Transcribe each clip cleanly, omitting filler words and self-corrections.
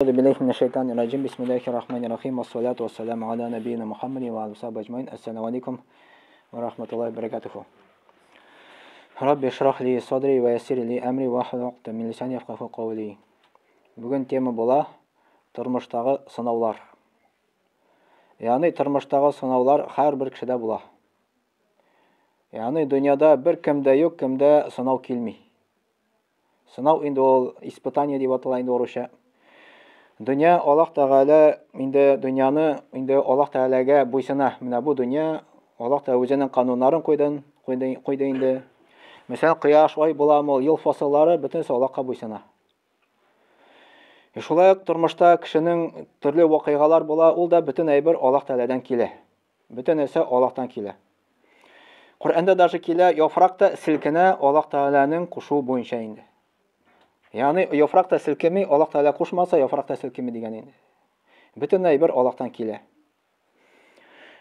Әгъузу биллаһи минәш шайтанир раҗим. Бисмиллаһир рахманир рахим. Вассалату вассаламу аля набийина Мухаммадин ва алиһи вассахбихи аҗмаин. Ассаламу алейкум ва рахматуллаһи ва баракатуху. Рабби шрах ли садри ва яссир ли амри ва хлул уқдатан мин лисани яфкаху каули. Бүген тема була тормыштагы сынаулар. Ягъни тормыштагы сынаулар һәрбер кешедә була. Ягъни дөньяда бер кемдә юк, кемдә сынау килми. Сынау инде ул испытание дип атала инде урысча. Дөнья Аллаһ Тәгалә инде дөньяны инде Аллаһ Тәгаләгә буйсына. Менә бу дөнья Аллаһ Тәгалә үзенең кануннарын куйды, куйды, куйды инде. Мәсәлән, кояш, ай буламы, ел фасыллары бөтенесе Аллаһка буйсына. Шулай ук тормышта кешенең төрле вакыйгалар була, ул да бөтен әйбер Аллаһ Тәгаләдән килә. Бөтен нәрсә Аллаһтан килә. Коръәндә даже килә, яфрак та селкенә Аллаһ Тәгаләнең кушуы буенча инде. Ягъни яфрак та селкенми, Аллаһ Тәгалә кушмаса, яфрак та селкенми дигән инде. Бөтен әйбер Аллаһтан килә.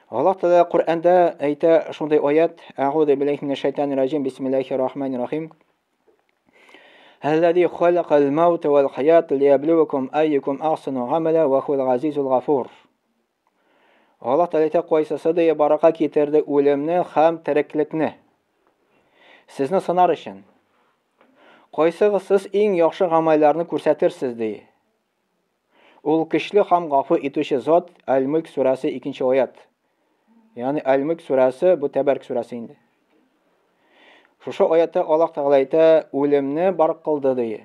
Аллаһ Тәгалә Коръәндә әйтә шундый аят: Әгъузу биллаһи минәш шайтанир раҗим, бисмиллаһир рахманир рахим. Әлләзи халакал маута вал хаят лияблувакум айюкум ахсану гамала ва хуал газизул гафур. Аллаһ Тәгалә әйтә, кайсысы ди барака китерде үлемне һәм тереклекне. Сезне сынар өчен. Кайсыгыз сез иң яхшы гамәлләрне күрсәтерсез ди. Ул көчле һәм гафу итүче зат, Әл-Мөлк сүрәсе 2 аят. Ягъни Әл-Мөлк сүрәсе бу Тәбәрк сүрәсе инде. Шушы аятта Аллаһ Тәгалә әйтә, үлемне бар кылды ди.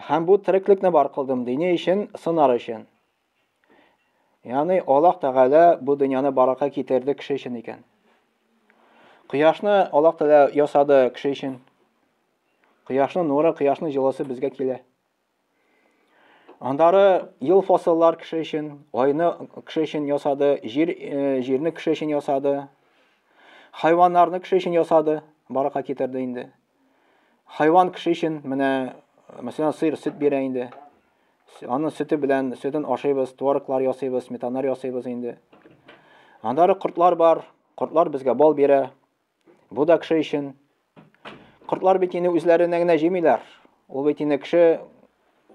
Һәм бу тереклекне бар кылдым ди. Ни өчен? Сынар өчен. Ягъни Аллаһ Тәгалә бу дөньяны барака китерде кеше өчен икән. Кояшны Аллаһ Тәгалә ясады кеше өчен. Кояшның нуры, кояшның җылысы безгә килә. Андары ел фасыллар кеше өчен, айны кеше өчен ясады, җир э, җирне кеше өчен ясады. Хайваннарны кеше өчен ясады, барака китерде инде. Хайван кеше өчен, менә мәсәлән, сыер сөт бирә инде. Аның сөте белән сөтен ашыйбыз, твороглар ясыйбыз, сметаннар ясыйбыз инде. Аннары кортлар бар. Кортлар безгә бал бирә. Бу да кеше өчен. Кортлар бит инде үзләренә генә җимиләр. Ул бит инде кеше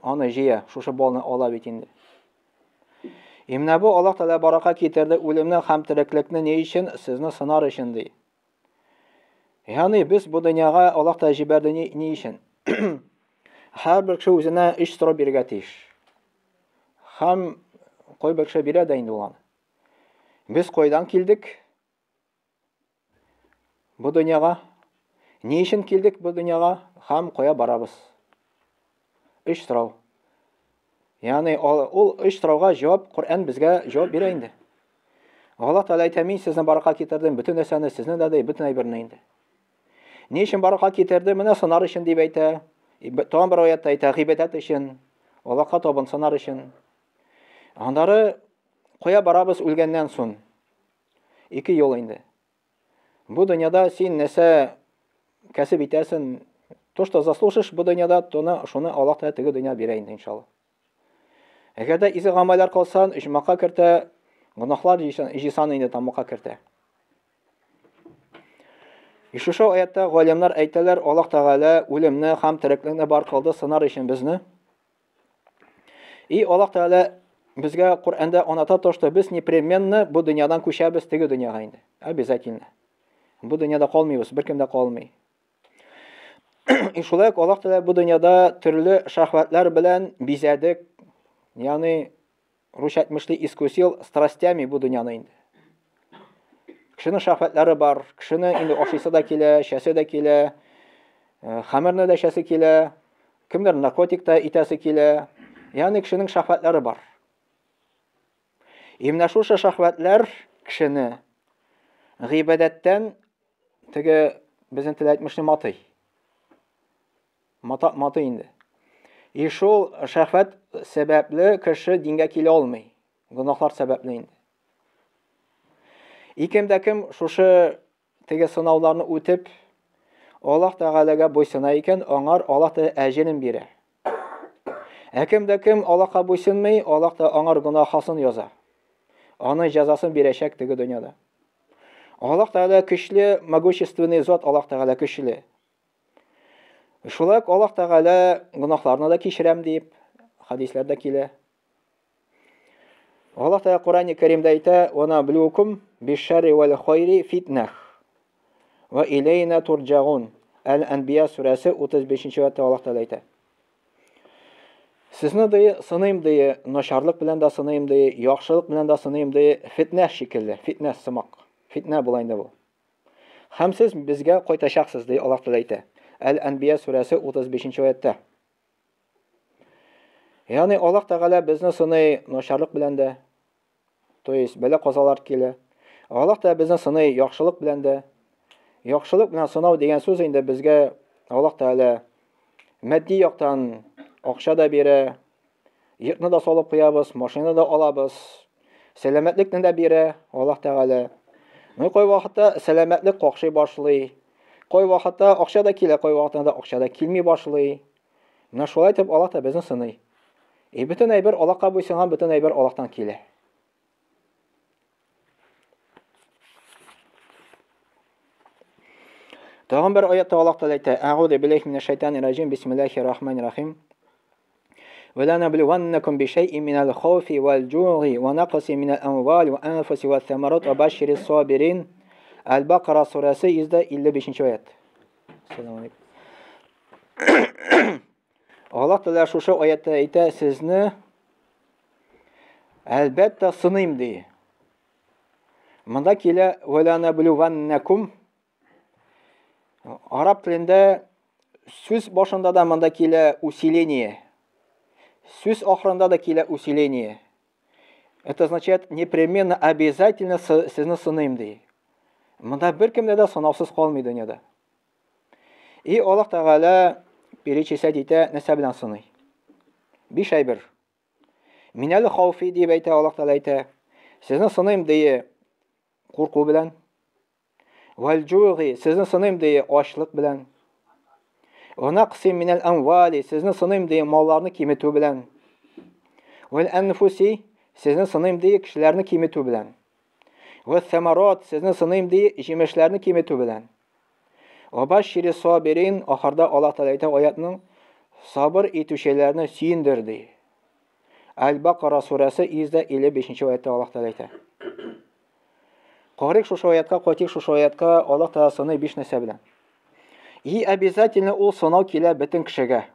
аны җыя, шушы балны ала бит инде. И менә бу Аллаһ Тәгалә барака китерде үлемне һәм тереклекне ни өчен? Сезне сынар өчен ди. Ягъни без бу дөньяга Аллаһ Тәгалә җибәрде ни, ни өчен? Һәрбер кеше үзенә өч сорау бирергә тиеш. Һәм кайбер кеше бирә дә инде ул аны. Без кайдан килдек? Бу дөньяга. Ни өчен килдек бу дөньяга һәм кая барабыз? Өч сорау. Ягъни ул өч сорауга җавап Коръән безгә җавап бирә инде. Аллаһ Тәгалә әйтә, мин сезне барака китердем, бөтен нәрсәне сезне дә ди, бөтен әйберне инде. Ни өчен барака китерде? Менә сынар өчен дип әйтә. Тагын бер аятта әйтә, гыйбадәт өчен, Аллаһка табынсынар өчен. Аннары кая барабыз үлгәннән соң? Ике юл инде. Бу дөньяда син нәрсә кәсеп итәсен, то, что заслужишь бу дөньяда, тоны, шуны Аллаһ Тәгалә теге дөнья бирә инде, иншалла. Әгәр дә изге гамәлләр кылсан, оҗмахка кертә, гөнаһлар җыйсан инде тамакка кертә. И шушы аятта галимнәр әйтәләр, Аллаһ Тәгалә үлемне һәм тереклекне бар кылды сынар өчен безне. И Аллаһ Тәгалә безгә Коръәндә аната то, что без непременно бу дөньядан күчәбез теге дөньяга инде. Обязательно. Бу дөньяда калмыйбыз, беркем дә калмый. И шулай ук Аллаһ Тәгалә бу дөньяда төрле шәһвәтләр белән бизәде, ягъни русча әйтмешли искусил страстями бу дөньяны инде. Кешенең шәһвәтләре бар, кешене инде ашыйсы да килә, эчәсе дә килә, э, хәмерне дә эчәсе килә, кемдер наркотик та итәсе килә. Ягъни кешенең шәһвәтләре бар. И менә шушы шәһвәтләр кешене гыйбадәттән теге безнең тел әйтмешли матый. Мата, матый инде. И шул шәһвәт сәбәпле кеше дингә килә алмый. Гөнаһлар сәбәпле инде. И кем дә кем шушы теге сынауларны үтеп, Аллаһ Тәгаләгә буйсына икән, аңар Аллаһ Тәгалә әҗерен бирә. Ә кем дә кем Аллаһка буйсынмый, Аллаһ та аңар гөнаһасын яза. Аны җәзасын бирәчәк теге дөньяда. Аллаһ Тәгалә көчле, могущественный зат, Аллаһ Тәгалә көчле. Шулай ук Аллаһ Тәгалә гөнаһларны да кичерәм дип хәдисләрдә килә. Аллаһ Тәгалә Коръәни Кәримдә әйтә: "Ва наблюкум бишшарри вәл хайри фитнах. Ва илейна турҗагун." Әл-Әнбия сүрәсе 35 аятта Аллаһ Тәгалә әйтә. Сезне ди, сыныйм ди, начарлык белән дә сыныйм ди, яхшылык белән дә сыныйм ди, фитнә шикелле, фитнә сымак. Фитнә була инде бу. Һәм сез безгә кайтачаксыз, ди Аллаһ Тәгалә әйтә. Әл-Әнбия сүрәсе 35 аятта. Ягъни Аллаһ Тәгалә безне сыный начарлык белән дә, то есть бәла казалар килә. Аллаһ Тәгалә безне сыный яхшылык белән дә. Яхшылык белән сынау дигән сүз инде безгә Аллаһ Тәгалә матди яктан акча да бирә, йортны да салып куябыз, машина да алабыз, сәламәтлекне дә бирә Аллаһ Тәгалә. Ну, кай вакытта сәламәтлек какшый башлый. Кай вакытта акча да килә, кай вакытта да акча да килми башлый. Менә шулай итеп Аллаһ та безне сыный. И бөтен әйбер Аллаһка буйсынган, бөтен әйбер Аллаһтан килә. Тагын бер аятта Аллаһ Тәгалә әйтә: "Әгъузу биллаһи минәш шайтанир раҗим. Бисмиллаһир рахманир рахим. Ва ла наблуваннакум бишәйин минәл хауфи вәл җугы ва накси минәл әмвали ва анфуси ва самарат ва башширис сабирин." Әл-Бакара сүрәсе 155 аят. Ассаламу алейкум. Аллаһ Тәгалә шушы аятта әйтә, сезне әлбәттә сыныйм ди. Монда килә вәләнәблүвәннәкум. Араб телендә сүз башында да монда килә усиление. Сүз ахырында да килә усиление. Это означает непременно, обязательно сезне сыныйм ди. Монда беркемдә дә сынаусыз калмый дөньяда. И Аллаһ Тәгалә перечислять итә, нәрсә белән сыный? Биш әйбер. Минәл хауфи дип әйтә Аллаһ Тәгалә әйтә. Сезне сыныйм дие курку белән. Вәл сезне сыныйм дие ачлык белән. Ва нақси минәл амвали, сезне сыныйм дие малларны киметү белән. Вәл анфуси, сезне сыныйм дие кешеләрне киметү белән. Вә самарат, сезне сыныйм ди, җимешләрне киметү белән. Вабашшири сабирин, ахырда Аллаһ Тәгалә әйтә аятның, сабыр итүчеләрне сөендер ди. Әл-Бакара сүрәсе 155 аятта Аллаһ Тәгалә әйтә. Карыйк шушы аятка, кайтыйк шушы аятка, Аллаһ Тәгалә сыный биш нәрсә белән. И обязательно ул сынау килә бөтен кешегә.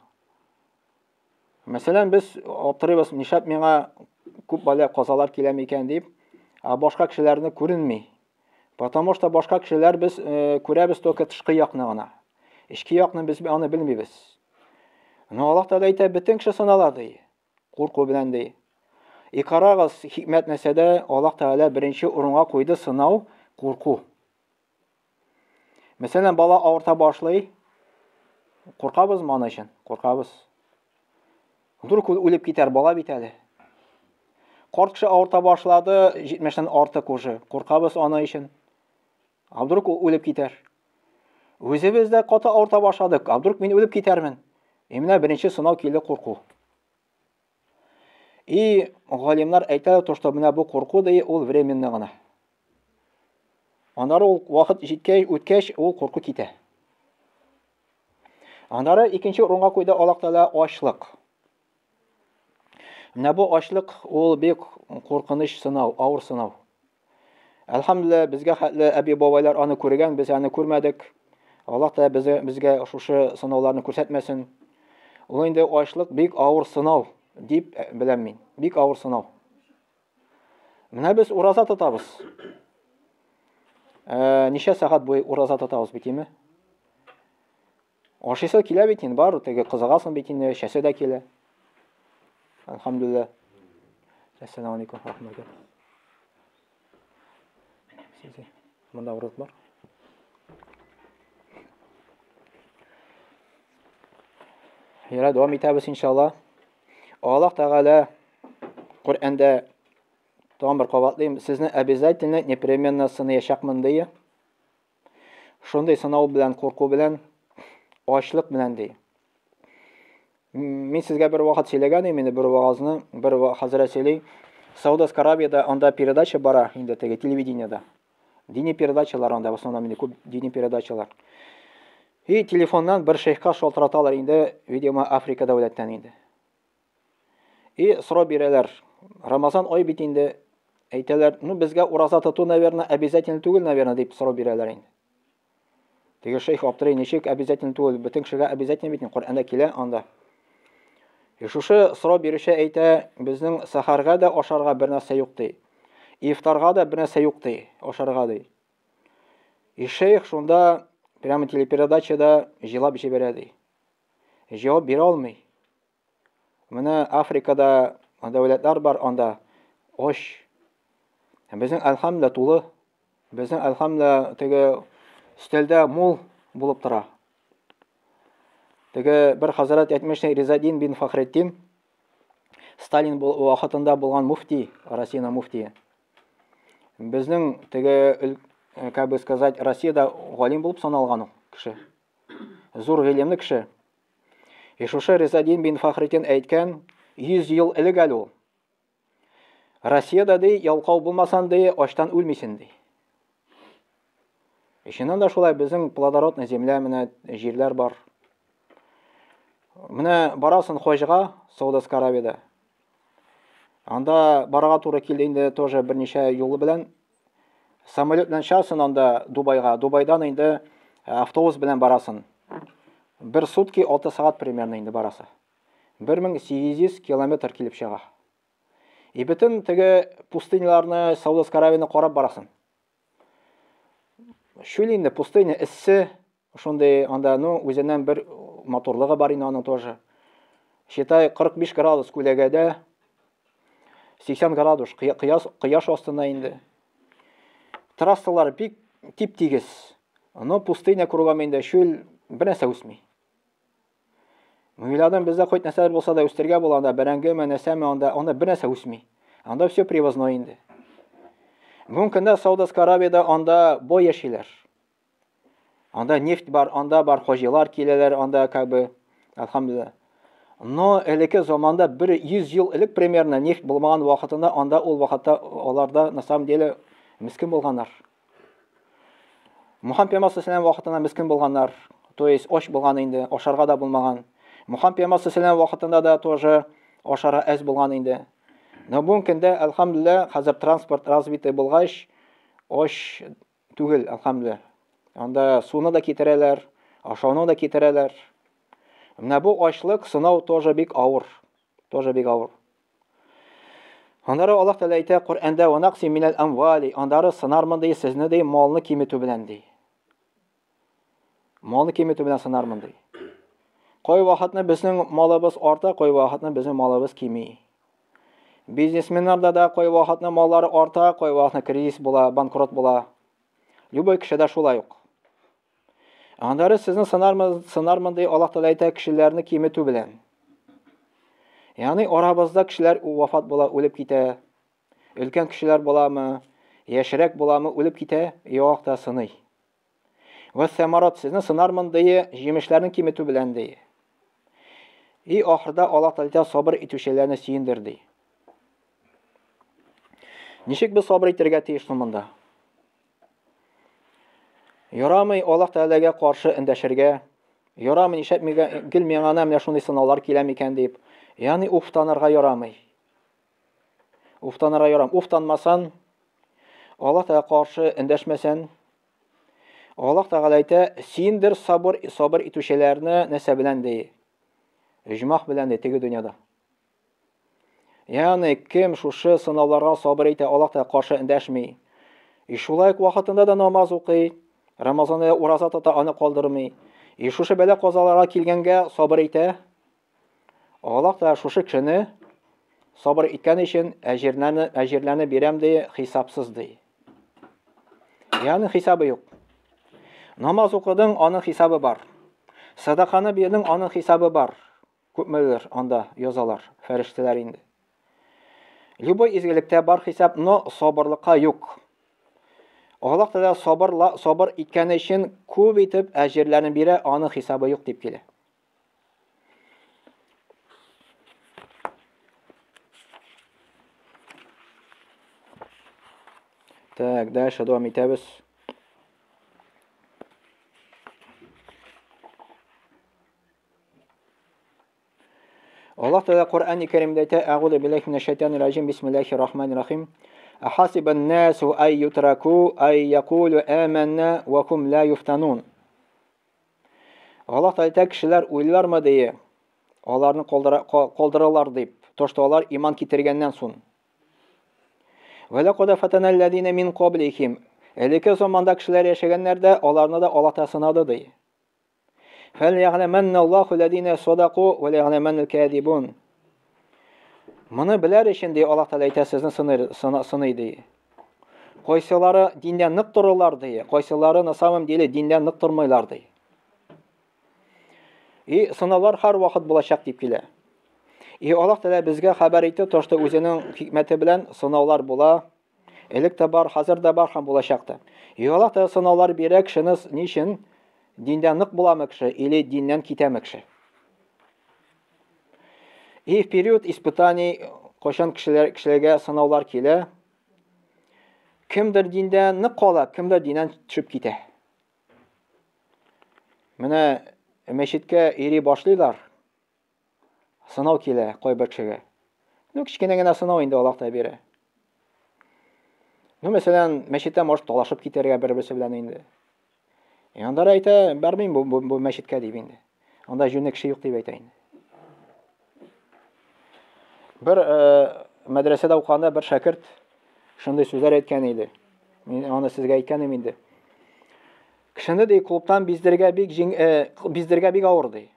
Мәсәлән, без аптырыйбыз, нишләп миңа күп бәла казалар килә микән дип, ә башка кешеләрне күренми. Потому что башка кешеләр без э, күрәбез только тышкы якны гына. Эчке якны без аны белмибез. Но Аллаһ Тәгалә әйтә, бөтен кеше сынала ди. Курку белән ди. И карагыз, хикмәт нәрсәдә, Аллаһ Тәгалә беренче урынга куйды сынау, курку. Мәсәлән, бала авырта башлый. Куркабызмы аны өчен? Куркабыз. Вдруг ул үлеп китәр, бала бит әле. Карт кеше авырта башлады, 70-тән артык уже. Куркабыз аны өчен. А вдруг ул үлеп китәр? Үзебез дә каты авырта башладык. А вдруг мин үлеп китәрмен? И менә беренче сынау килде курку. И галимнар әйтә, то, что менә бу курку ди, ул временно гына. Аннары ул вакыт җиткәч, үткәч, ул курку китә. Аннары икенче урынга куйды Аллаһ Тәгалә ачлык. Менә бу ачлык ул бик куркыныч сынау, авыр сынау. Әлхәмдүлилләһ, безгә хәтле әби-бабайлар аны күргән, без аны күрмәдек. Аллаһ Тәгалә безгә, безгә шушы сынауларны күрсәтмәсен. Ул инде ачлык бик авыр сынау дип беләм мин. Бик авыр сынау. Менә без ураза тотабыз. Ә, ничә сәгать буе ураза тотабыз бит, име? Ашыйсы килә бит инде, бар, теге кызыгасың бит инде, эчәсе дә килә. Әлхәмдүлилләһ. Әссәламу алейкум рахматуллаһи. Монда урын бар. Яра дәвам итәбез иншалла. Аллаһ Тәгалә Коръәндә тагын бер кабатлыйм, сезне обязательно непременно сыныячакмын ди. Шундый сынау белән, курку белән, ачлык белән ди. Мин сезгә бер вакыт сөйләгән идем, инде бер вагазны, бер хәзрәт сөйли. Саудовская Аравиядә анда передача бара, инде теге телевидениедә. Дини передачалар анда, в основном инде күп дини передачалар. И телефоннан бер шейхка шалтыраталар инде, видимо, Африка дәүләттән инде. И сорау бирәләр. Рамазан ай бит инде, әйтәләр, ну безгә ураза тоту, наверное, обязательно түгел, наверное, дип сорау бирәләр инде. Теге шейх аптырый, ничек обязательно түгел, бөтен кешегә обязательно бит, Коръәндә килә анда. И шушы сорау бирүче әйтә, безнең сәхәргә дә ашарга бер нәрсә юк ди. Ифтарга да бер нәрсә юк ди, ашарга ди. И шейх шунда прямо телепередачада җылап җибәрә ди. Җавап бирә алмый. Менә Африкада дәүләтләр бар, анда оч. Безнең әлхәмдә тулы. Безнең әлхәмдә теге өстәлдә мул булып тора. Теге бер хәзрәт әйтмешли Ризадин бин Фахретдин Сталин вакытында булган муфти, Россиянең муфтие. Безнең теге, как бы сказать, Россиядә галим булып саналган ул кеше. Зур гыйлемле кеше. И шушы Ризадин бин Фахретдин әйткән, 100 ел элек әле ул. Россиядә ди, ялкау булмасан ди, ачтан үлмисен ди. И чыннан да шулай безнең плодородная земля менә җирләр бар. Менә барасың хаҗга Саудовская Аравиядә. Анда барырга туры килде инде тоже берничә юлы белән. Самолет белән чыгасың анда Дубайга. Дубайдан инде автобус белән барасың. Бер сутки 6 сәгать примерно инде барасы. 1800 километр килеп чыга. И бөтен теге пустыняларны, Саудовская Аравияне карап барасың. Чүл инде, пустыня, эссе, шундый анда, ну, үзеннән бер матурлыгы бар инде аның тоже. Считай, 45 градус күләгәдә, 80 градус кояш, кояш астында инде. Трассалар бик тип-тигез. Но пустыня кругом инде, чүл, бер нәрсә үсми. Уйладым, бездә хоть нәрсәләр булса да үстергә була, анда бәрәңгеме, нәрсәме, анда, анда бер нәрсә үсми. Анда все привозной инде. Бүгенге көндә Саудовская Аравиядә анда бай яшиләр. Анда нефть бар, анда бар хаҗилар киләләр, анда как бы, әлхәмдүлилләһ. Но элекке заманда бер 100 ел элек примерно нефть булмаган вакытында анда ул вакытта аларда на самом деле мискен булганнар. Мухаммед пәйгамбәр саллаллаху вакытында мискен булганнар, то есть ач булган инде, ашарга да булмаган. Мухаммед пәйгамбәр саллаллаху вакытында да тоже ашарга әз булган инде. Но бүгенге көндә, әлхәмдүлилләһ, хәзер транспорт развитый булгач, ач түгел, әлхәмдүлилләһ. Анда суны да китерәләр, ашауны да китерәләр. Менә бу ачлык сынау тоже бик авыр. Тоже бик авыр. Аннары Аллаһ Тәгалә әйтә Коръәндә: "Ва нақси минәл амвали", аннары сынармын ди сезне ди малны киметү белән ди. Малны киметү белән сынармын ди. Кай вакытны безнең малыбыз арта, кай вакытны безнең малыбыз кими. Бизнесменнарда да кай вакытны маллары арта, кай вакытны кризис була, банкрот була. Любой кешедә шулай ук. Аннары сезне сынармын, сынармын ди Аллаһ Тәгалә әйтә кешеләрне киметү белән. Ягъни арабызда кешеләр вафат була, үлеп китә. Өлкән кешеләр буламы, яшьрәк буламы, үлеп китә, Аллаһ та сыный. Вә сәмарат сезне сынармын ди, җимешләрне киметү белән ди. И ахырда Аллаһ Тәгалә сабыр итүчеләрне сөендер ди. Ничек без сабыр итәргә тиеш соң монда? Ярамый Аллаһ Тәгаләгә каршы эндәшергә. Ярамый нишләп миңа гел миңа менә шундый сынаулар килә микән дип. Ягъни уфтанырга ярамый. Уфтанырга ярамый. Уфтанмасан, Аллаһ Тәгалә каршы эндәшмәсән, Аллаһ Тәгалә әйтә, синдер сабыр, сабыр итүчеләрне нәрсә белән ди? Оҗмах белән ди теге дөньяда. Ягъни кем шушы сынауларга сабыр итә, Аллаһ та каршы эндәшми. И шулай ук вакытында да намаз укый, Рамазанда ураза тота, аны калдырмый. И шушы бәла казаларга килгәнгә сабыр итә. Аллаһ та шушы кешене сабыр иткән өчен әҗирләрне әҗирләрне бирәм ди, хисапсыз ди. Ягъни хисабы юк. Намаз укыдың, аның хисабы бар. Садаканы бирдең, аның хисабы бар. Күпмедер анда язалар, фәрештәләр инде. Любой изгелектә бар хисап, но сабырлыкка юк. Аллаһ Тәгалә сабырла, сабыр иткән өчен күп итеп әҗерләрен бирә, аның хисабы юк дип килә. Так, дальше дәвам итәбез. Аллаһ Тәгалә Коръән Кәримдә әйтә: "Әгъузу биллаһи минәш шайтанир раҗим. Бисмиллаһир рахманир рахим. Ахасибан насу ай ютраку ай якулу аманна ва хум ла юфтанун." Аллаһ Тәгалә әйтә, кешеләр уйлармы дие, аларны калдыралар дип, то что алар иман китергәннән соң. Ва лакад фатана аллазина мин каблихим. Элекке заманда кешеләр яшәгәннәрдә аларны да Аллаһ Тәгалә сынады ди. Фәльягъләмәннә Аллаһу ләзинә садаку вә ләягъләмәннәл кәзибун. Моны беләр өчен ди Аллаһ Тәгалә әйтә, сезне сыный, сыный ди. Кайсылары диндә нык торалар ди, кайсылары на самом деле диндә нык тормыйлар ди. И сынаулар һәр вакыт булачак дип килә. И Аллаһ Тәгалә безгә хәбәр итте, то что үзенең хикмәте белән сынаулар була. Элек тә бар, хәзер дә бар һәм булачак та. И Аллаһ Тәгалә сынаулар бирә кешене ни өчен? Диндә нык буламы кеше или диннән китәме кеше? И в период испытаний кайчан кешеләр кешеләргә сынаулар килә, кемдер диндә нык кала, кемдер диннән төшеп китә. Менә мәчеткә йөри башлыйлар. Сынау килә кайбер кешегә. Ну, кечкенә генә сынау инде Аллаһ та бирә. Ну, мәсәлән, мәчеттә может талашып китәргә бер-берсе белән инде. И анда әйтә, бармыйм бу, бу, бу мәчеткә дип инде. Анда җүнле кеше юк дип әйтә инде. Бер э, мәдрәсәдә укыганда бер шәкерт шундый сүзләр әйткән иде. Мин аны сезгә әйткәнем инде. Кешене ди клубтан биздергә бик җиң, э, биздергә бик авыр ди.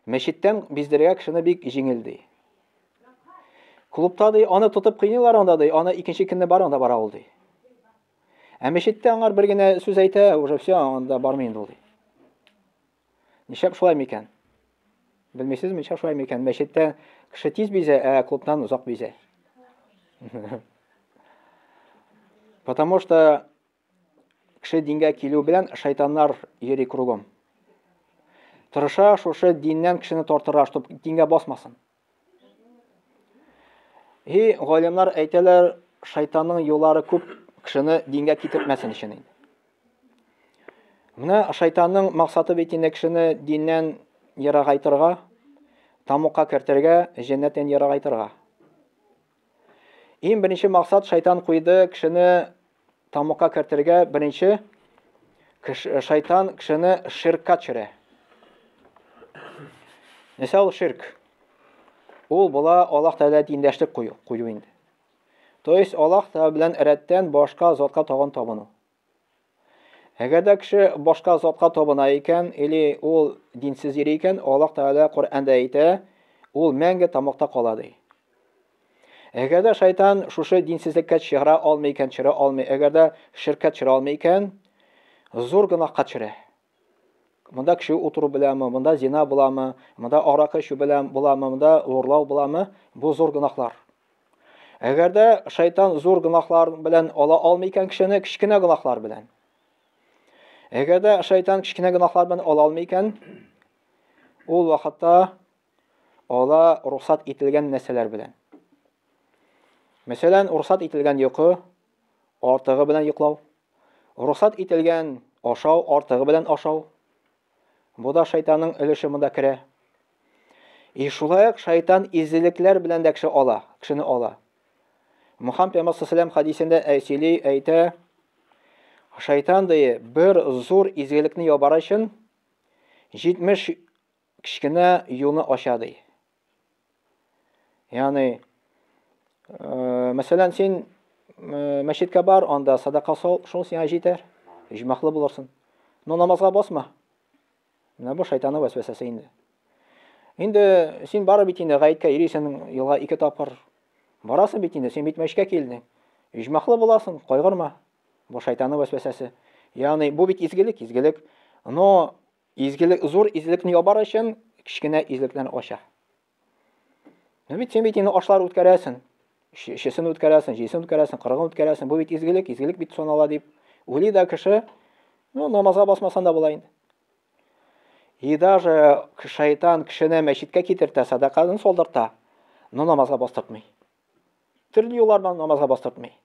Мәчеттән биздергә кешене бик җиңел ди. Клубта ди аны тотып кыйныйлар анда ди, аны икенче көнне бар анда бара ул ди. Ә мәчеттә аңар бер генә сүз әйтә, уже все, анда бармый инде ул ди. Нишләп шулай микән? Белмисезме, нишләп шулай микән? Мәчеттә кеше тиз бизә, ә клубтан озак бизә. Потому что кеше дингә килү белән шайтаннар йөри кругом. Тырыша шушы диннән кешене тартырга, чтобы дингә басмасын. И галимнар әйтәләр, шайтанның юллары күп кешене дингә китертмәсен өчен инде. Менә шайтанның максаты бит инде кешене диннән ерагайтырга, тамукка кертергә, җәннәттән ерагайтырга. Иң беренче максат шайтан куйды кешене тамукка кертергә, беренче шайтан кешене ширкка төшерә. Нәрсә ул ширк? Ул була Аллаһ Тәгалә тиңдәшлек кую, кую инде. То есть Аллаһ Тәгалә белән рәттән башка затка тагын табыну. Әгәр дә кеше башка затка табына икән, или ул динсез йөри икән, Аллаһ Тәгалә Коръәндә әйтә, ул мәңге тамакта кала ди. Әгәр дә шайтан шушы динсезлеккә чыгара алмый икән, чыгара алмый, әгәр дә ширккә чыгара алмый икән, зур гөнаһка төшерә. Монда кеше утыру беләме, монда зина буламы, монда аракы эчү белән буламы, монда урлау буламы, бу зур гөнаһлар. Әгәр дә шайтан зур гөнаһлар белән ала алмый икән кешене, кечкенә гөнаһлар белән. Әгәр дә шайтан кечкенә гөнаһлар белән ала алмый икән, ул вакытта ала рөхсәт ителгән нәрсәләр белән. Мәсәлән, рөхсәт ителгән йокы, артыгы белән йоклау, рөхсәт ителгән ашау, артыгы белән ашау. Бу да шайтанның өлеше монда керә. И шулай ук шайтан изгелекләр белән дә кеше ала, кешене ала. Мухаммад пәйгамбәр саллаллаху хадисендә сөйли, әйтә, шайтан ди бер зур изгелекне ябар өчен 70 кечкенә юлны ача ди. Ягъни, э, мәсәлән, син э, мәчеткә бар, анда садака сал, шул сиңа җитәр. Иҗмахлы булырсың. Но намазга басма. Менә бу шайтанның вәсвәсәсе инде. Инде син бары бит инде гаеткә йөрисең елга ике тапкыр. Барасың бит инде, син бит мәчеткә килдең. Иҗмахлы буласың, кайгырма. Бу шайтанның вәсвәсәсе. Ягъни бу бит изгелек, изгелек. Но Изгелек, зур изгелекне ябар өчен кечкенә изгелекләрне ача. Ну бит син бит инде ашлар үткәрәсең. Шешесен үткәрәсең, җисен үткәрәсең, кырыгын үткәрәсең. Бу бит изгелек, изгелек бит санала дип уйлый да кеше, ну, намазга басмасан да була инде. И даже шайтан кешене мәчеткә китертә, садакасын салдырта, но намазга бастыртмый. Төрле юллар белән намазга бастыртмый.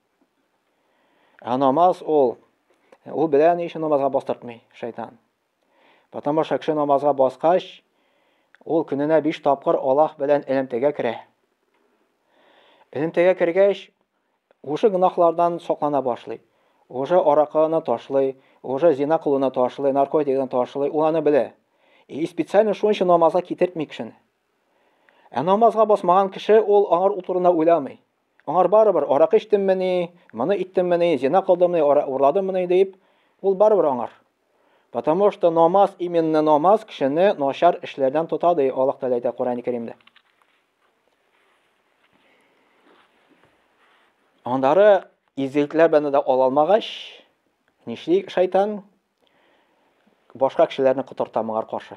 Ә намаз ул, ул белә ни өчен намазга бастыртмый шайтан. Потому что кеше намазга баскач, Ул көненә 5 тапкыр Аллаһ белән элемтәгә керә. Элемтәгә кергәч, уже гөнаһлардан саклана башлый. Уже аракыны ташлый, уже зина кылуны ташлый, наркотикны ташлый, ул аны белә. И специально шуның өчен намазга китертми кешене. Ә намазга басмаган кеше ул аңар ул турында уйламый. Аңар барыбер аракы эчтеммени, моны иттеммени, зина кылдыммени, урладыммени дип, ул барыбер аңар. Потому что намаз, именно намаз кешене начар эшләрдән тота, ди Аллаһ Тәгалә әйтә Коръән Кәримдә. Аннары изгелекләр белән дә ала алмагач, нишли шайтан? Башка кешеләрне котырта моңар каршы.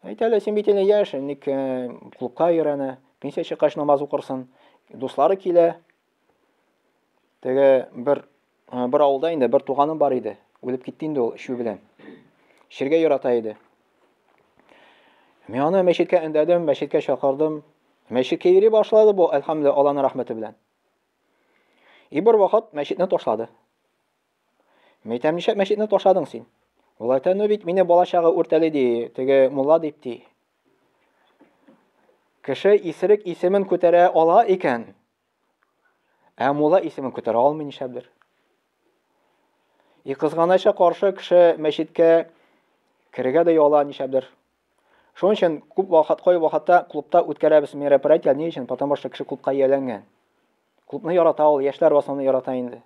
Әйтә әле, син бит инде яшь, ник э, клубка йөрәне, пенсия чыккач намаз укырсын. Дуслары килә. Теге бер э, бер авылда инде бер туганым бар иде. Үлеп китте инде ул эчү белән. Эчәргә ярата иде. Мин аны мәчеткә өндәдем, мәчеткә чакырдым. Мәчеткә йөри башлады бу, әлхәмдүлилләһ, Аллаһның рәхмәте белән. И бер вакыт мәчетне ташлады. Мәйтәм, нишләп мәчетне ташладың син? Ул әйтә, ну бит мине бала чагы үртәли ди, теге мулла дип ди. Кеше исерек исемен күтәрә ала икән, ә мулла исемен күтәрә алмый нишләптер. И кызганача каршы кеше мәчеткә керергә дә яла нишләптер. Шуның өчен күп вакыт, кай вакытта клубта үткәрәбез мероприятие, ни өчен? Потому что кеше клубка ияләнгән. Клубны ярата ул, яшьләр в основном ярата инде.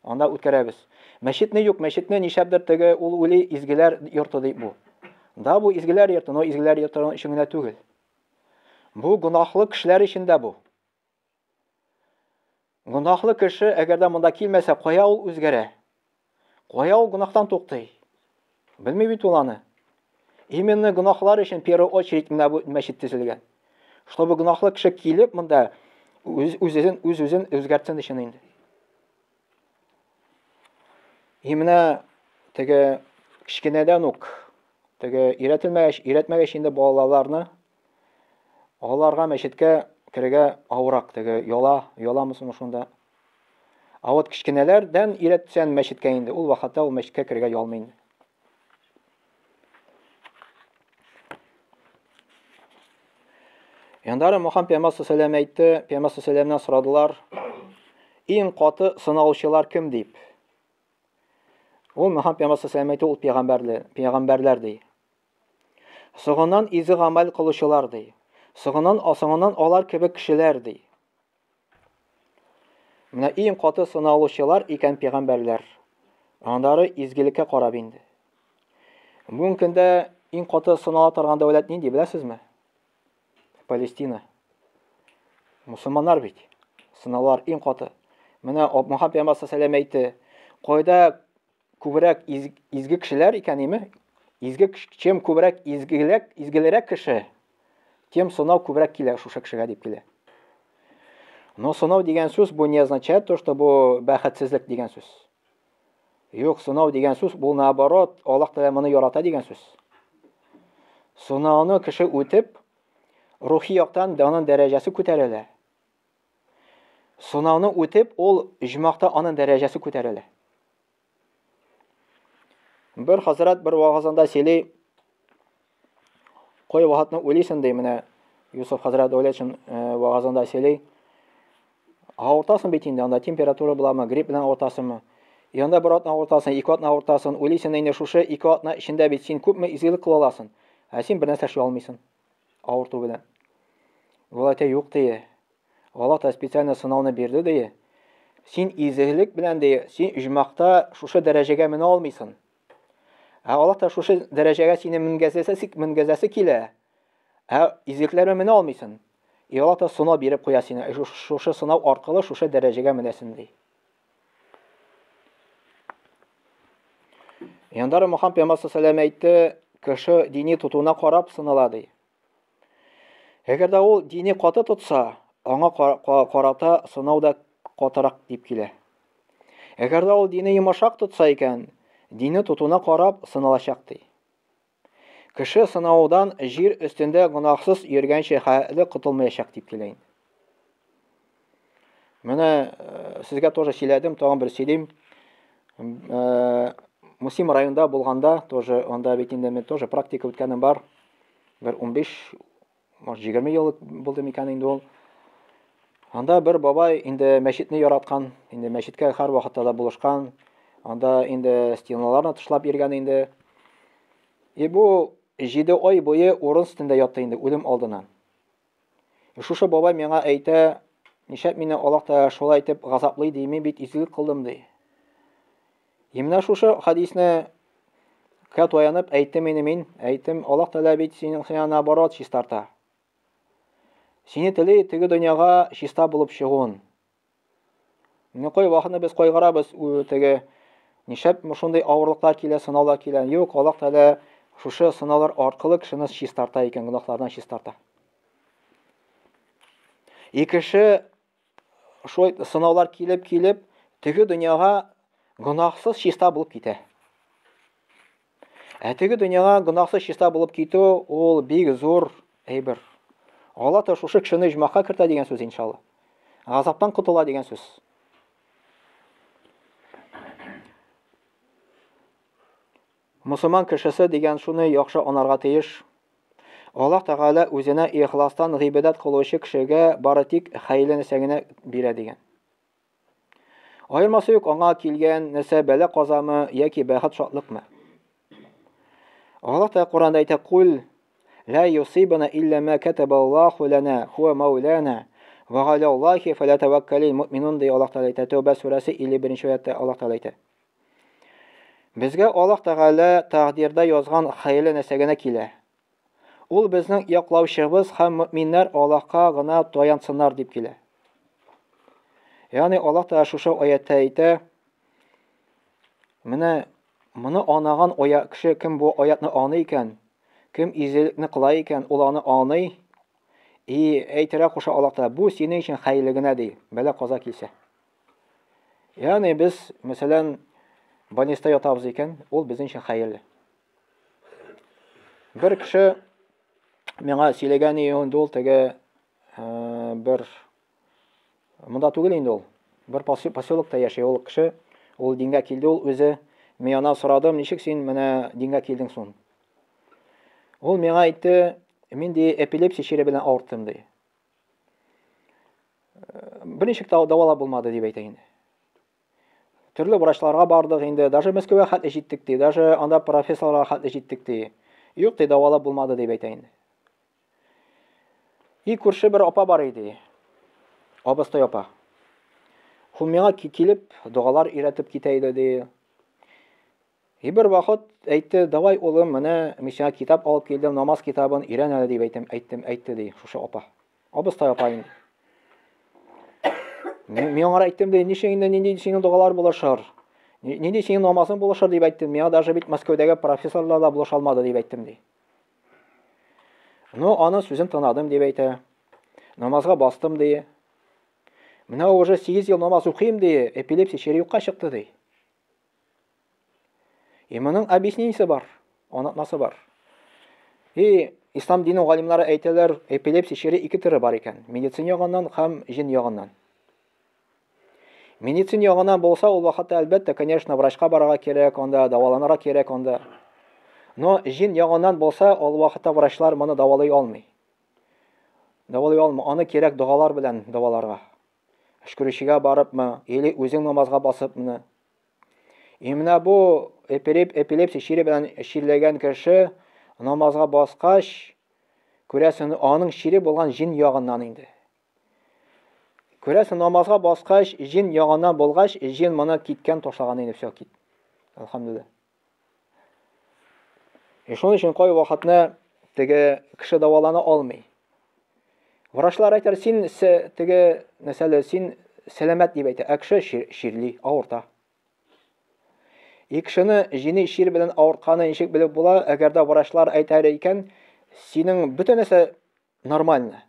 Анда үткәрәбез. Мәчетне юк, мәчетне нишләптер теге ул уйлый изгеләр йорты дип бу. Да, бу изгеләр йорты, но изгеләр йорты өчен генә түгел. Бу гөнаһлы кешеләр өчен дә бу. Гөнаһлы кеше, әгәр дә монда килмәсә, кая ул үзгәрә? Кая ул гөнаһтан туктый? Белми бит ул аны. Именно гөнаһлар өчен первую очередь менә бу мәчет төзелгән. Чтобы гөнаһлы кеше килеп монда үз үзен үз үзен үзгәртсен өчен инде. И менә теге кечкенәдән үк теге өйрәтелмәгәч, өйрәтмәгәч инде балаларны Аларга мәчеткә керергә авырак, теге яла, яламы соң шунда. А вот кечкенәләрдән өйрәтсән мәчеткә инде, ул вакытта ул мәчеткә керергә ялмый инде. Яндары Мухаммад пәйгамбәр саллаллаху әйтте, пәйгамбәр саллаллаху сорадылар, иң каты сынаучылар кем дип. Ул Мухаммад пәйгамбәр саллаллаху әйтте, ул пәйгамбәрләр, пәйгамбәрләр ди. Соңыннан изге гамәл кылучылар, ди. Соңыннан, соңыннан алар кебек кешеләр, ди. Менә иң каты сыналучылар икән пәйгамбәрләр. Аннары изгелеккә карап инде. Бүгенге көндә иң каты сынала торган дәүләт нинди, беләсезме? Палестина. Мусульманнар бит. Сыналар иң каты. Менә Мөхәммәд пәйгамбәр саллаллаху әйтте, кайда күбрәк из, изге кешеләр икән, име? Изге чем күбрәк изгеләк, изгелерәк кеше, тем сынау күбрәк килә шушы кешегә дип килә. Но сынау дигән сүз бу не означает то, что бу бәхетсезлек дигән сүз. Юк, сынау дигән сүз бу наоборот, Аллаһ Тәгалә моны ярата дигән сүз. Сынауны кеше үтеп, рухи яктан аның дәрәҗәсе күтәрелә. Сынауны үтеп, ул җмахта аның дәрәҗәсе күтәрелә. Бер хәзрәт бер вагазында сөйли, кой вакытны уйлыйсың ди, менә Юсуф хәзрәт Дәүләтшин э, вагазында сөйли. Авыртасың бит инде, анда температура буламы, грипп белән авыртасыңмы? И анда бер атна авыртасың, ике атна авыртасың, уйлыйсың инде шушы ике атна эчендә бит син күпме изгелек кыла аласың. Ә син бер нәрсә эшли алмыйсың. Авырту белән. Ул әйтә, юк ди. Аллаһ та специально сынауны бирде ди. Син изгелек белән ди, син иҗмахта шушы дәрәҗәгә менә алмыйсың. Ә Аллаһ та шушы дәрәҗәгә сине менгәзәсе, менгәзәсе килә. Ә изгелекләргә менә алмыйсың. И Аллаһ та сынау биреп куя сине. Шушы сынау аркылы шушы дәрәҗәгә менәсең ди. Яндары Мухаммад пәйгамбәр саллаллаху әйтте, кеше дини тотуына карап сынала ди. Әгәр дә ул дини каты тотса, аңа карата сынау да катырак дип килә. Әгәр дә ул дини йомшак тотса икән, дини тотуына карап сыналачак ди. Кеше сынаудан җир өстендә гөнаһсыз йөргәнче хәле котылмаячак дип килә инде. Менә э, сезгә тоже сөйләдем, тагын бер сөйлим. Э, Мусим районында булганда тоже анда бит инде мин тоже практика үткәнем бар. Бер 15, может, 20 ел булды микән инде ул. Анда бер бабай инде мәчетне яраткан, инде мәчеткә һәр вакытта да булышкан. Анда инде стеналарны тышлап йөргән инде. И бу 7 ай буе урын өстендә ятты инде үлем алдыннан. И шушы бабай миңа әйтә, нишләп мине Аллаһ Тәгалә шулай итеп газаплый ди, мин бит изгелек кылдым ди. И менә шушы хадисне кә таянып әйттем инде мин, әйттем, Аллаһ Тәгалә бит синең сиңа наоборот чистарта. Сине тели теге дөньяга чиста булып чыгуын. Менә кай вакытны без кайгырабыз, теге нишләп шундый авырлыклар килә, сынаулар килә. Юк, Аллаһ Тәгалә шушы сынаулар аркылы кешене чистарта икән, гөнаһлардан чистарта. И кеше шулай сынаулар килеп-килеп, теге дөньяга гөнаһсыз чиста булып китә. Ә теге дөньяга гөнаһсыз чиста булып китү ул бик зур әйбер. Алла та шушы кешене иҗмахка кертә дигән сүз иншалла. Газаптан котыла дигән сүз. Мусульман кешесе дигән шуны яхшы анарга тиеш. Аллаһ Тәгалә үзенә ихластан гыйбадәт кылучы кешегә бары тик хәерле нәрсә генә бирә дигән. Аермасы юк аңа килгән нәрсә бәла казамы яки бәхет шатлыкмы. Аллаһ Тәгалә Коранда әйтә: "Кул ла юсибана илля ма катаба Аллаһу лана хуа маулана ва галя Аллахи фалятаваккалил муъминун" ди Аллаһ Тәгалә әйтә. Тәүбә сүрәсе 51 аятта Аллаһ Тәгалә әйтә. Безгә Аллаһ Тәгалә тәкъдирдә язган хәерле нәрсә генә килә. Ул безнең яклаучыбыз һәм мөэминнәр Аллаһка гына таянсыннар дип килә. Ягъни Аллаһ Тәгалә шушы аятта әйтә, менә моны анаган оя, кеше кем бу аятны аңлый икән, кем изгелекне кыла икән, ул аны аңлый. И әйтергә куша Аллаһ Тәгалә, бу синең өчен хәерле генә ди, бәла-каза килсә. Ягъни без, мәсәлән, больниста ятабыз икән, ул безнең өчен хәерле. Бер кеше миңа сөйләгән инде ул теге э, бер монда түгел инде ул. Бер поселокта яши ул кеше. Ул дингә килде ул үзе. Мин аннан сорадым, ничек син менә дингә килдең соң? Ул миңа әйтте, мин ди эпилепсия чире белән авырттым ди. Берничек тә дәвалап булмады дип әйтә инде. Төрле врачларга бардык инде, даже Мәскәүгә хәтле җиттек ди, даже анда профессорларга хәтле җиттек ди. Юк ди, дәвалап булмады дип әйтә инде. И күрше бер апа бар иде. Абыстай апа. Ул миңа килеп догалар өйрәтеп китә иде ди. И бер вакыт әйтте, давай улым, менә мин сиңа китап алып килдем, намаз китабын өйрән әле дип әйтем, әйттем, әйтте ди шушы апа. Абыстай апа инде. Мин аңа әйттем ди, ничек инде нинди синең догалар булышыр? Нинди синең намазың булышыр дип әйттем. Миңа даже бит Мәскәүдәге профессорлар да булыша алмады дип әйттем ди. Ну, аның сүзен тыңладым дип әйтә. Намазга бастым ди. Менә уже 8 ел намаз укыйм ди, эпилепсия чире юкка чыкты ди. И моның объяснениесе бар, аңлатмасы бар. И ислам дине галимнары әйтәләр, эпилепсия чире ике төре бар икән. Медицина ягыннан һәм җен ягыннан. Медицина ягыннан булса, ул вакытта әлбәттә, конечно, врачка барырга кирәк, анда дәваланырга кирәк анда. Но җен ягыннан булса, ул вакытта врачлар моны дәвалый алмый. Дәвалый алмый. Аны кирәк догалар белән дәваларга. Өшкерүчегә барыпмы, или үзең намазга басыпмы? И менә бу эпилепсия чире белән чирләгән кеше намазга баскач, күрәсең, аның чире булган җин ягыннан инде. Күрәсең, намазга баскач, җин ягыннан булгач, җин моны киткән ташлаган инде, все, кит. Әлхәмдүлилләһ. И шуның өчен кай вакытны теге кеше дәвалана алмый. Врачлар әйтәр, син теге нәрсәле, син сәламәт дип әйтә, ә кеше чирли, авырта. И кешене җини чир белән авыртканы ничек белеп була, әгәр дә врачлар әйтәр икән, синең бөтен нәрсә нормально.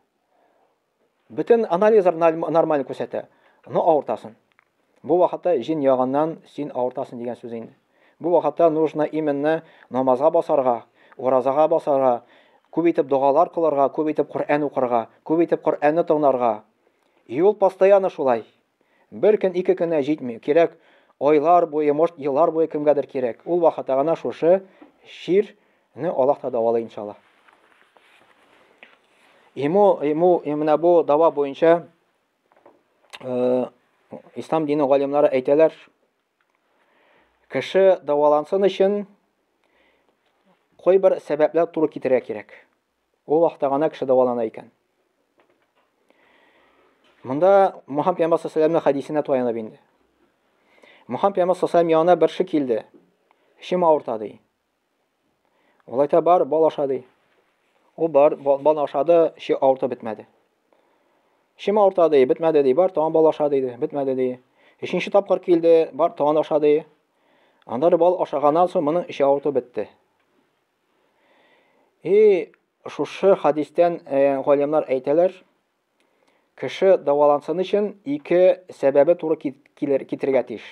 Бөтен анализлар нормально күрсәтә. Но авыртасың. Бу вакытта җин ягыннан син авыртасың дигән сүз инде. Бу вакытта нужно именно намазга басарга, уразага басарга, күп итеп догалар кылырга, күп итеп Коръән укырга, күп итеп Коръәнне тыңларга. И ул постоянно шулай. Бер көн, ике көнә җитми. Кирәк айлар буе, может, еллар буе кемгәдер кирәк. Ул вакытта гына шушы чирне Аллаһ та дәвалый иншалла. Ему, ему, менә бу дава буенча э, ислам дине галимнары әйтәләр, кеше дәвалансын өчен кайбер сәбәпләр туры китерергә кирәк. Ул вакытта гына кеше дәвалана икән. Монда Мухаммад пәйгамбәр саллаллаху хәдисенә таянып инде. Мухаммад пәйгамбәр саллаллаху янына бер кеше килде. Эчем авырта ди. Ул әйтә, бар, бал аша ди. Ул бар, бал ашады, эче авыртып бетмәде. Эчем авырта ди, бетмәде ди, бар, тагын бал аша диде, бетмәде ди. Өченче тапкыр килде, бар, тагын аша ди. Аннары бал ашаганнан соң моның эче авырту бетте. И шушы хадистән э, галимнар әйтәләр, кеше дәвалансын өчен ике сәбәбе туры килер, китерергә тиеш.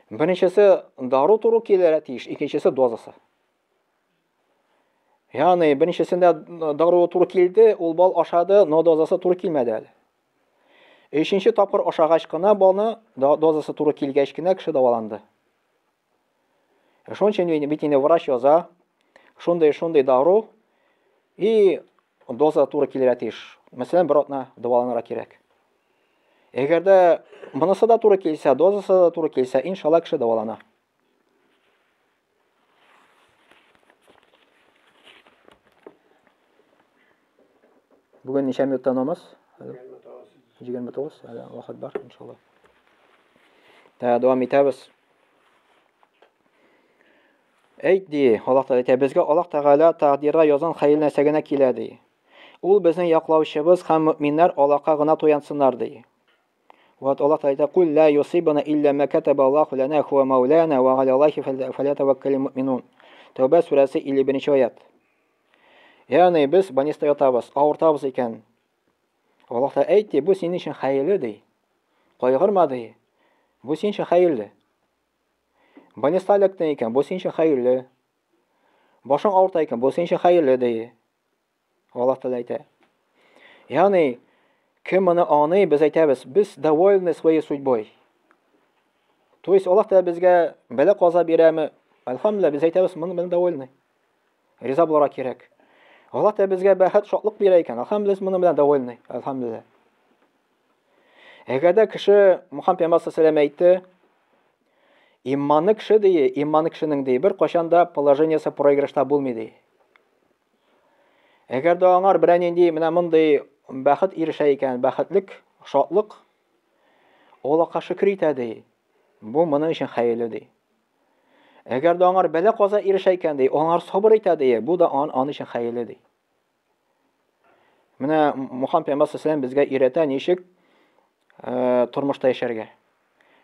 Беренчесе дару туры килергә тиеш, икенчесе дозасы. Ягъни беренчесендә дару туры килде, ул бал ашады, но дозасы туры килмәде әле. Өченче тапкыр ашагач кына балны дозасы туры килгәч кенә кеше дәваланды. Шуның өчен бит инде врач яза, шундый-шундый дару и доза туры килергә тиеш. Мәсәлән, бер атна дәваланырга кирәк. Әгәр дә монысы да туры килсә, дозасы да туры килсә, иншалла кеше дәвалана. Бүген ничә минутта намаз? 29. Әле вакыт бар, иншалла. Та дәвам итәбез. Әйт ди, Аллаһ Тәгалә әйтә, безгә Аллаһ Тәгалә тәкъдиргә язган хәерле нәрсә генә килә ди. Ул безнең яклаучыбыз һәм мөэминнәр Аллаһка гына таянсыннар ди. Вот Аллаһ Тәгалә әйтә, "Кул ла юсибана илля ма катаба Аллаһу лана хуа маулана ва аля Аллахи фалятаваккалил муъминун." Тәүбә сүрәсе 51 аят. Ягъни без больниста ятабыз, авыртабыз икән. Аллаһ та әйт ди, бу синең өчен хәерле ди. Кайгырма ди. Бу синең өчен хәерле. Больниста эләктең икән, бу синең өчен хәерле. Башың авырта икән, бу синең өчен хәерле ди. Аллаһ Тәгалә әйтә. Ягъни, кем моны аңлый, без әйтәбез, без довольны своей судьбой. То есть Аллаһ Тәгалә безгә бәла каза бирәме? Әлхәмдүлилләһ, без әйтәбез, моны белән довольны. Риза булырга кирәк. Аллаһ Тәгалә безгә бәхет, шатлык бирә икән, әлхәмдүлилләһ, без моны белән довольны. Әлхәмдүлилләһ. Әгәр дә кеше Мухаммад пәйгамбәр саллаллаху әйтте, иманлы кеше ди, иманлы кешенең ди, бер кашан да положениесе проигрышта булмый ди. Әгәр дә аңар берәр нинди менә мондый бәхет ирешә икән, бәхетлек, шатлык, Аллаһка шөкер итә ди. Бу моның өчен хәерле ди. Әгәр дә аңар бәла каза ирешә икән ди, аңар сабыр итә ди, бу да ан аның өчен хәерле ди. Менә Мухаммад пәйгамбәр саллаллаху безгә өйрәтә ничек э, тормышта яшәргә.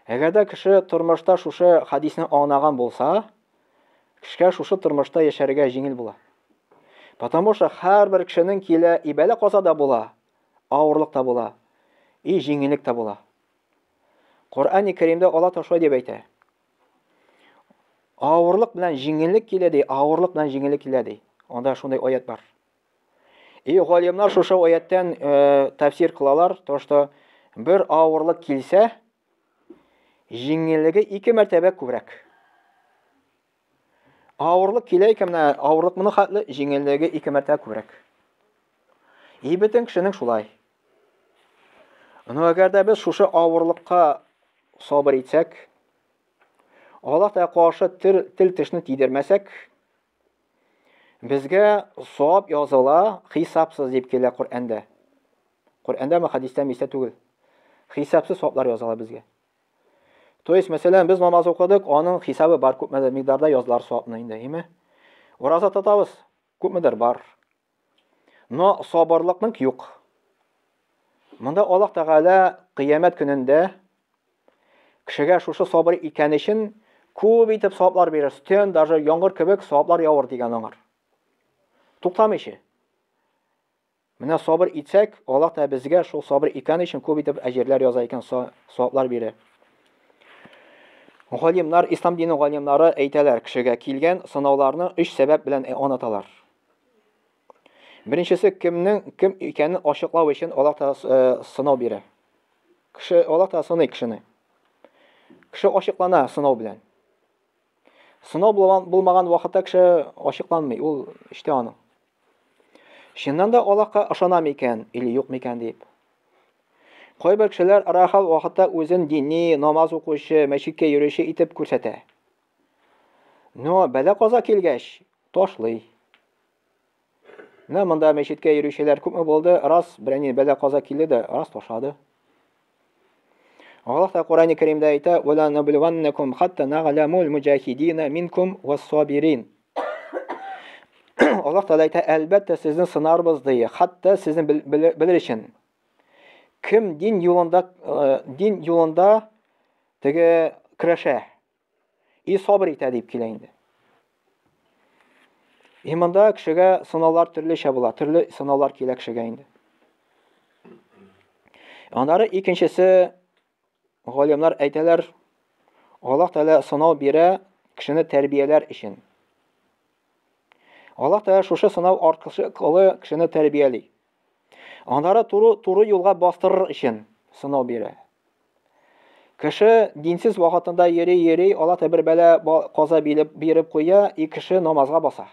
Әгәр дә кеше тормышта шушы хадисне аңлаган булса, кешегә шушы тормышта яшәргә җиңел була. Потому что һәрбер кешенең килә и бәла каза да була, авырлык та була, и җиңеллек тә була. Коръәни Кәримдә Алла Тәгалә шулай дип әйтә. Авырлык белән җиңеллек килә ди, авырлык белән җиңеллек килә ди. Анда шундый аят бар. И галимнар шушы аяттан э, тәфсир кылалар, то что бер авырлык килсә, җиңеллеге ике мәртәбә күбрәк. Авырлык килә икән, менә авырлык моны хәтле, җиңеллеге ике мәртәбә күбрәк. И бөтен кешенең шулай. Но әгәр дә без шушы авырлыкка сабыр итсәк, Аллаһ Тәгалә каршы тел, тел тешне тидермәсәк, безгә савап языла хисапсыз дип килә Коръәндә. Коръәндәме, хәдистәме истә түгел. Хисапсыз саваплар языла безгә. То есть, мәсәлән, без намаз укыдык, аның хисабы бар, күпмедер микъдарда язылар савапны инде, әйме? Ураза тотабыз, күпмедер бар. Но сабырлыкның юк. Монда Аллаһ Тәгалә кыямәт көнендә кешегә шушы сабыр икән өчен күп итеп саваплар бирер. Төн даже яңгыр кебек саваплар явыр дигән аңар. Туктамыйча. Менә сабыр итсәк, Аллаһ та безгә шул сабыр икән өчен күп итеп әҗерләр яза икән, саваплар бирә. Галимнар, ислам дине галимнары әйтәләр, кешегә килгән сынауларны өч сәбәп белән анаталар. Беренчесе кемнең кем икәнен ачыклау өчен Аллаһ Тәгалә э, сынау бирә. Кеше Аллаһ Тәгалә сыный кешене. Кеше ачыклана сынау белән. Сынау булмаган вакытта кеше ачыкланмый, ул эчтә аның. Чыннан да Аллаһка ышана микән или юк микән дип. Кайбер кешеләр рахал вакытта үзен дини, намаз укучы, мәчеткә йөрүче итеп күрсәтә. Но бәла каза килгәч, ташлый. Менә монда мәчеткә йөрүчеләр күпме булды, раз берәни бәла каза килде дә, раз ташлады. Аллаһ та Коръәни Кәримдә әйтә: "Ва ла наблуваннакум хатта нагъламул муҗахидина минкум вас-сабирин." Аллаһ Тәгалә әйтә, әлбәттә, сезне сынарбыз ди, хәтта сезне белер өчен. Кем дин юлында э, дин юлында теге көрәшә и сабыр итә дип килә инде. И монда кешегә сынаулар төрлечә була, төрле сынаулар килә кешегә инде. Аннары икенчесе галимнар әйтәләр, Аллаһ Тәгалә сынау бирә кешене тәрбияләр өчен. Аллаһ Тәгалә шушы сынау аркылы кешене тәрбияли. Аннары туры, туры юлга бастырыр өчен сынау бирә. Кеше динсез вакытында йөри-йөри, Аллаһ Тәгалә бер бәла каза биреп, биреп куя, и кеше намазга баса.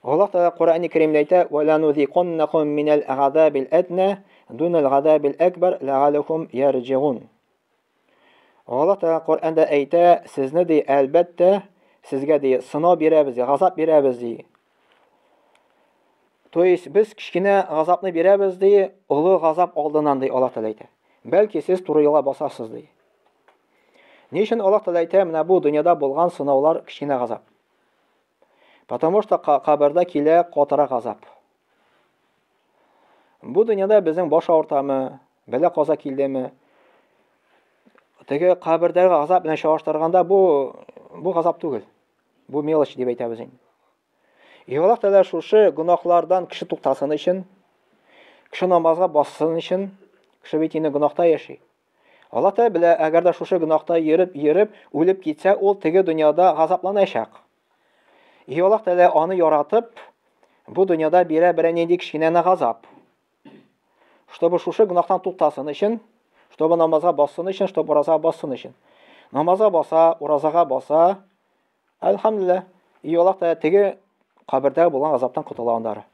Аллаһ Тәгалә Коръәни Кәримдә әйтә: "Ва ланузиканнакум минәл газабил әднә дунал газабил әкбәр ләгалләһум ярҗигун." Аллаһ Тәгалә Коръәндә әйтә, сезне ди, әлбәттә, сезгә ди, сынау бирәбез, газап бирәбез ди. То есть без кечкенә газапны бирәбез ди, олы газап алдыннан ди Аллаһ Тәгалә әйтә. Бәлки сез туры юлга басасыз ди. Ни өчен Аллаһ Тәгалә әйтә, менә бу дөньяда булган сынаулар кечкенә газап. Потому что кабердә килә катырак газап. Бу дөньяда безнең баш авыртамы, бәла каза килдеме? Теге кабердәге газап белән чагыштырганда бу бу газап түгел. Бу мелочь дип әйтәбез инде. И Аллаһ Тәгалә шушы гөнаһлардан кеше туктасын өчен, кеше намазга бассын өчен, кеше бит инде гөнаһта яши. Аллаһ Тәгалә белә, әгәр дә шушы гөнаһта йөреп, йөреп, үлеп китсә, ул теге дөньяда газапланачак. И Аллаһ Тәгалә аны яратып, бу дөньяда бирә берәр нинди кечкенә газап. Чтобы шушы гөнаһтан туктасын өчен, чтобы намазга бассын өчен, чтобы уразага бассын өчен. Намазга баса, уразага баса, әлхәмдүлилләһ, и Аллаһ Тәгалә теге кабердә булган газаптан котыла аннары.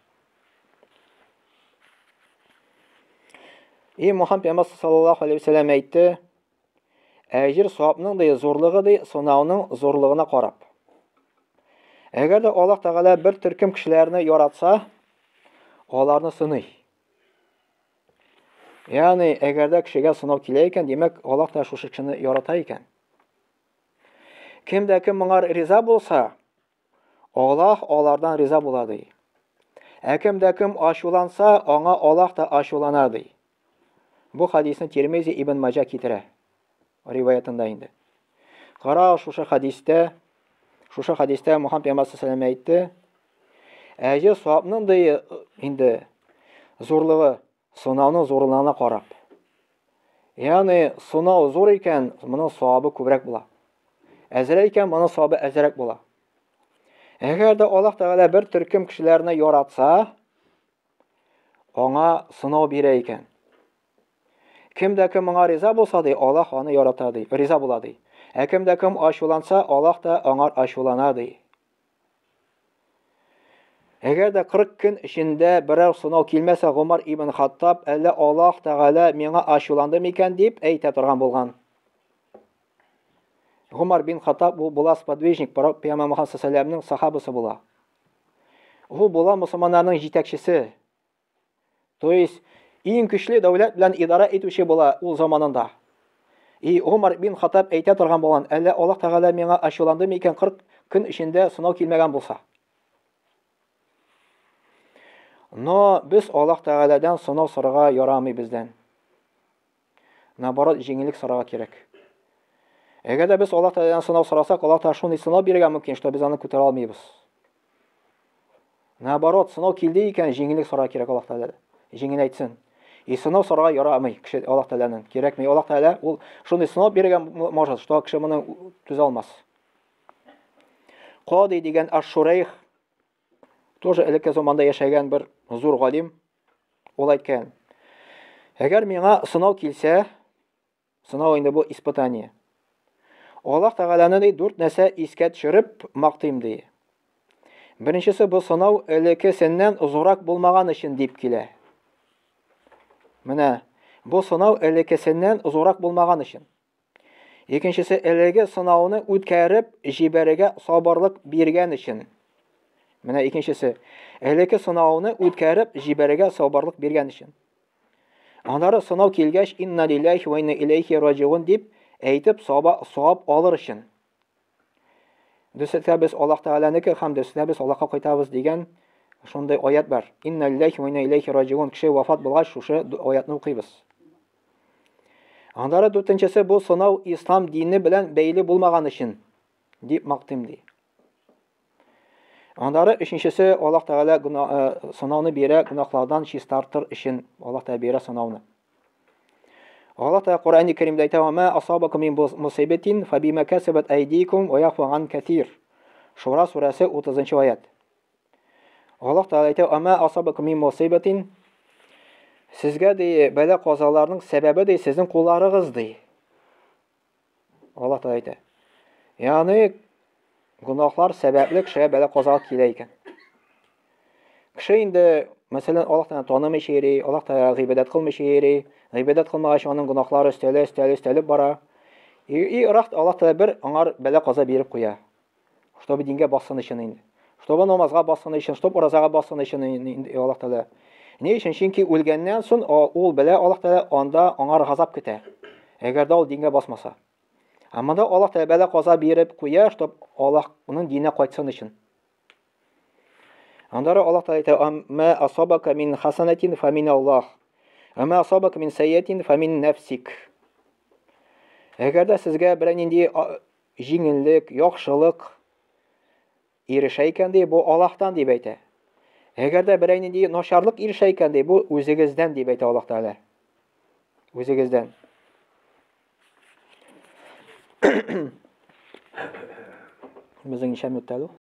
И Мухаммад пәйгамбәр саллаллаху алейхи вәсәлләм әйтте, әҗер савапның ди зурлыгы ди сынауның зурлыгына карап. Әгәр дә Аллаһ Тәгалә бер төркем кешеләрне яратса, аларны сыный. Ягъни, әгәр дә кешегә сынау килә икән, димәк, Аллаһ Тәгалә шушы кешене ярата икән. Кем дә кем моңа риза булса, Аллаһ алардан риза була ди. Ә кем дә кем ачуланса, аңа Аллаһ та ачулана ди. Бу хадисны Тирмизи ибн Маҗа китерә. Риваятында инде. Кара шушы хадистә, шушы хадистә Мухаммад пәйгамбәр саллаллаху әйтте, әҗер савапның ди инде зурлыгы Сынауның зурлыгына карап. Ягъни сынау зур икән, моның савабы күбрәк була. Әзрәк икән, моның савабы әзрәк була. Әгәр дә Аллаһ Тәгалә бер төркем кешеләрне яратса, аңа сынау бирә икән. Кем дә кем моңа риза булса, ди, Аллаһ аны ярата, ди, риза була, ди. Ә кем дә кем ачуланса, Аллаһ та аңар ачулана, ди. Әгәр дә 40 көн эчендә берәр сынау килмәсә, Гомар ибн Хаттаб, әллә Аллаһ Тәгалә миңа ачуланды микән дип әйтә торган булган. Гомар бин Хаттаб бу була сподвижник, Пәйгамбәр Мөхәммәд саллаллаху сахабасы була. Ул була мусульманнарның җитәкчесе. То есть, иң көчле дәүләт белән идарә итүче була ул заманында. И Умар бин Хаттаб әйтә торган булган, әллә Аллаһ Тәгалә миңа ачуланды микән 40 көн эчендә сынау килмәгән булса. Но без Аллаһ Тәгаләдән сынау сорарга ярамый бездән. Наоборот, җиңеллек сорарга кирәк. Әгәр дә без Аллаһ Тәгаләдән сынау сорасак, Аллаһ Тәгалә шундый сынау бирергә мөмкин, что без аны күтәрә алмыйбыз. Наоборот, сынау килде икән, җиңеллек сорарга кирәк Аллаһ Тәгаләдән. Җиңеләйтсен. И сынау сорарга ярамый кеше Аллаһ Тәгаләнең. Кирәкми. Аллаһ Тәгалә ул шундый сынау бирергә может, что кеше моны түзә алмас. Кади дигән Аш-Шурейх тоже элекке заманда яшәгән бер зур галим, ул әйткән: Әгәр миңа сынау килсә, сынау инде бу испытание. Аллаһ Тәгаләне ди дүрт нәрсә искә төшереп мактыйм ди. Беренчесе бу сынау элеккесеннән зурак булмаган өчен дип килә. Менә бу сынау элеккесеннән зурак булмаган өчен. Икенчесе әлеге сынауны үткәреп җибәрергә сабырлык биргән өчен. Менә икенчесе элекке сынауны үткәреп җибәрергә сабырлык биргән өчен. Аннары сынау килгәч, инна лиллахи ва инна илейхи раҗиун дип әйтеп саба савап алыр өчен. Дөреслектә без Аллаһ Тәгаләнеке һәм дөреслектә без Аллаһка кайтабыз дигән шундый аят бар. Инна лиллахи ва инна илейхи раҗиун. Кеше вафат булгач, шушы аятны укыйбыз. Аннары дүртенчесе бу сынау ислам дине белән бәйле булмаган өчен дип мактыйм ди. Аннары өченчесе Аллаһ Тәгалә э, сынауны бирә гөнаһлардан чистартыр өчен Аллаһ Тәгалә бирә сынауны. Аллаһ Тәгалә Коръәни Кәримдә әйтә: "Ма асабакум мин мусибатин фабима касабат айдикум ва яфу ан катир." Шура сүрәсе 30 аят. Аллаһ Тәгалә әйтә: "Ама асабакум мин мусибатин" Сезгә ди бәла казаларның сәбәбе ди сезнең кулларыгыз ди. Аллаһ Тәгалә әйтә. Ягъни гөнаһлар сәбәпле кешегә бәла каза килә икән. Кеше инде, мәсәлән, Аллаһ Тәгалә танымыйча йөри, Аллаһ Тәгалә гыйбадәт кылмыйча йөри, гыйбадәт кылмагач, аның гөнаһлары өстәлә, өстәлә, өстәлеп бара. И, и рахт Аллаһ Тәгалә бер аңар бәла каза биреп куя. Чтобы дингә бассын өчен инде. Чтобы намазга бассын өчен, чтобы уразага бассын өчен инде Аллаһ Тәгалә. Ни өчен? Чөнки үлгәннән соң ул белә Аллаһ Тәгалә анда аңар газап көтә. Әгәр дә ул дингә басмаса. Ә монда Аллаһ Тәгалә бәла каза биреп куя, чтоб Аллаһның диненә кайтсын өчен. Аннары Аллаһ Тәгалә әйтә: "Ма асабака мин хасанатин фа мин Аллаһ. Ма асабака мин сайятин фа мин нәфсик." Әгәр дә сезгә берәр нинди җиңеллек, яхшылык ирешә икән ди, бу Аллаһтан дип әйтә. Әгәр дә берәр нинди начарлык ирешә икән ди, бу үзегездән дип әйтә Аллаһ Тәгалә. Үзегездән. Безнең ничә минут әле?